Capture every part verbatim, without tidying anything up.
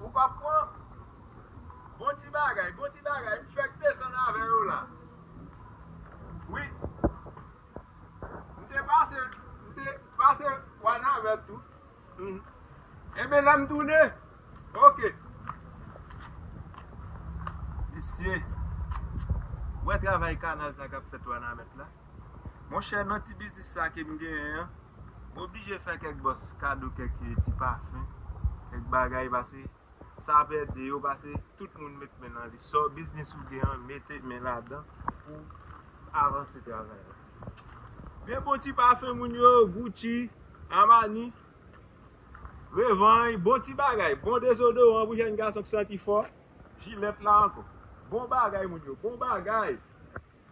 Ou p ap pran? Bon ti bagay, bon ti bagay. M fèk desann avè yo la. Wi. M te pase, m te pase Wanament tou. Mhm. Enben, lè m tounen, oke. Mesye, ou wè travay kanal sa k ap fèt Wanament la? Monchè, nan ti biznis sa ke m genyen an, m oblije fè kèk bòs kado kèk ti pafen, kèk bagay, pase sa ap ede yo, pase tout moun met men nan li. Sa biznis ou gen an, mete men ladan pou avanse travay la. Men bon ti pafen moun yo, Gucci, Armani, Revanj, bon ti bagay, bon dezodoran pou jèn gason k santi fò. Jilèt la ankò. Bon bagay moun yo, bon bagay.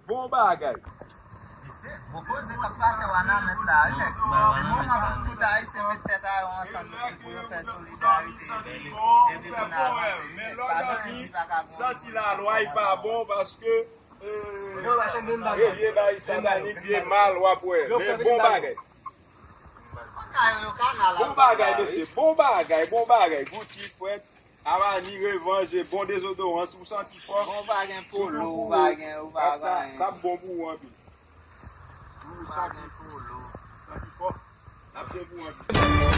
Bon bagay. Mesye, gwo koze k ap pase Wanament la, wi, nèg. Se moman pou tout Ayisyen met tèt a yo ansanm epi pou yo fè solidarite epi, epi pou n avanse, wi, nèg. Pa gen anyen ki pa ka bon. Santi lalwa, li pa bon paske, eh, vye bay satanik, vye mal w ap wè. Men bon bagay. Bon bagay, mesye. Bon bagay, bon bagay. Gucci, frèt. Armani, Revanj, bon dezodoran, si w santi fò. Bon, ou pa gen polo, ou pa gen, ou pa gen. Sa ap bon pou ou anpil. Ou pa gen polo. Santi fò. L ap bon pou ou anpil.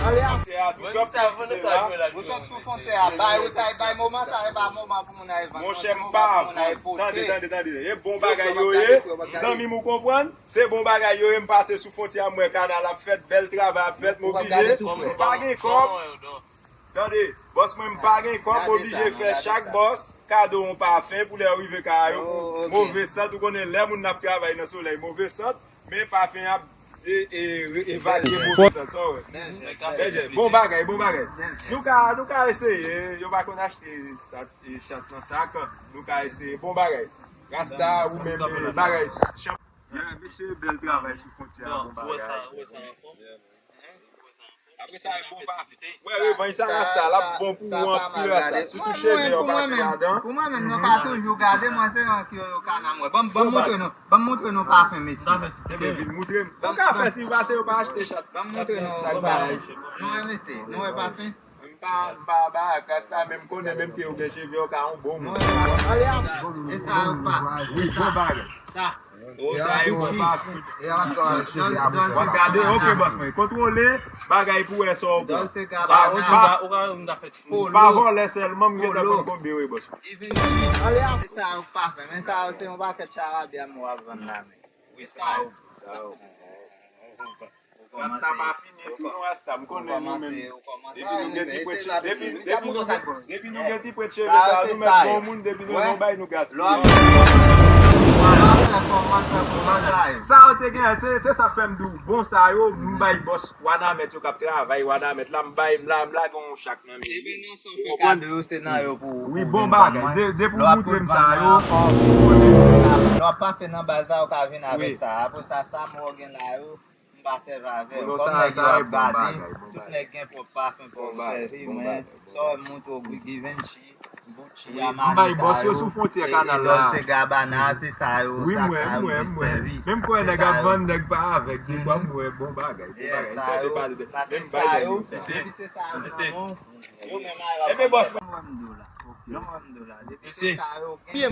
Ale a. Fwontyè a, big up, fwontyè a. Ou sot sou fwontyè a, bay ou tay, bay moman sa, e pa moman pou moun al vann. Monchè, m pa vann. Tande, tande, tande. E bon bagay yo ye. Zanmi m, ou konprann? Se bon bagay yo ye, m pase sou fwontyè a, m wè kanal ap fèt, bèl travay ap fèt, m oblije. M pa gen kòb. Tande, bòs mwen, m pa gen kòb, m oblije fè chak bòs kado yon pafen pou lè yo rive kay yo, pou move sant. Ou konnen lè moun nan ap travay nan solèy, move sant, men pafen ap e, e, e, evakye move sant, sa w wè. Bèl jès, bon bagay, bon bagay. Nou ka, nou ka eseye, yo pa konn achte chat nan sak, nou ka eseye, bon bagay. Rasta, ou menm, e, bagay, chanpyon. Yeah, mesye, bèl travay sou fwontyè a, bon bagay. Apre sa, e bon pa. Wè, Revanj sa, rasta, l ap bon pou ou anpil, rasta. Sitou cheve yo pase ladan. Pou mwen menm, nou ka toujou gade, mwen se yon ki yo ka nan mwen. Ban m, ban m montre nou, ban m montre nou pafen, mesye. Vin montre m. Ou ka fè si pase yo pa achte chat. Ban m montre nou pafen. Nou wè, mesye, nou wè pafen. M pa, m pa barak rasta, men m konnen menm ke ou gen cheve, ou ka yon bon moun. E sa yo pa. Wi, bon bagay. Sa. O, sa yo pa. W ap gade, oke, bòs mwen. Kontwole bagay pou wè sa w pran. Pa, pa, pa vòlè sèlman, m gentan konn konbyen wi, bòs mwen. E sa yo pa fè, men sa yo se yon pakèt charabya m w ap vann la, men. Wi, sa yo, sa yo. Rasta pa fini tou non, rasta, m konnen nou menm. Depi nou gen ti pwent cheve, depi, depi nou gen, depi nou gen ti pwent cheve sa, nou menm bon moun, depi nou gen yon bay nou gaspiye. Sa yo te gen, se, se sa fè m di w, bon sa yo, m bay bòs Wanament yo k ap travay Wanament la, m bay, m la, m lage yon chak nan men yo. Ou konprann? Wi, bon bagay, de, depi w montre m sa yo. Lè w ap pase nan baz la, ou ka vin avèk sa. Apre sa, sa m wè w gen la yo. M pa sèvi avè yo. Kòm nèg yo ap gade, tout nèg gen pwòp pafen pou yo sèvi, men sa w wè m montre w, Givenchy, Gucci, Armani, sa yo, e, e Dolce Gabbana, se sa yo, sa, sa yo plis sèvi. Menm kwè nèg ap vann, nèg pa avèk, defwa m wè bon bagay, bon bagay, m tande pale de, menm bay nèg yo sa. Depi se sa yo nan men w, yo menm a yo ap vann tèt. Ebyen bòs mwen. Depi se sa yo gen,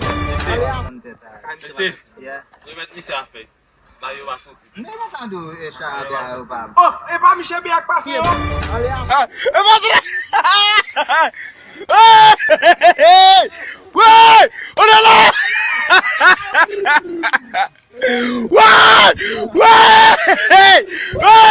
ale a vann tèt a yo. Remèt misye afè. Ba yo pa santi. M te kontan di w, e, charabya yo pa bon. Oh, e pa Miche Bèk pa fè yo. Ale a. Ah, e pa sa. Hey! Hey! Hey! On est là! Ouais! Ouais! Ouais!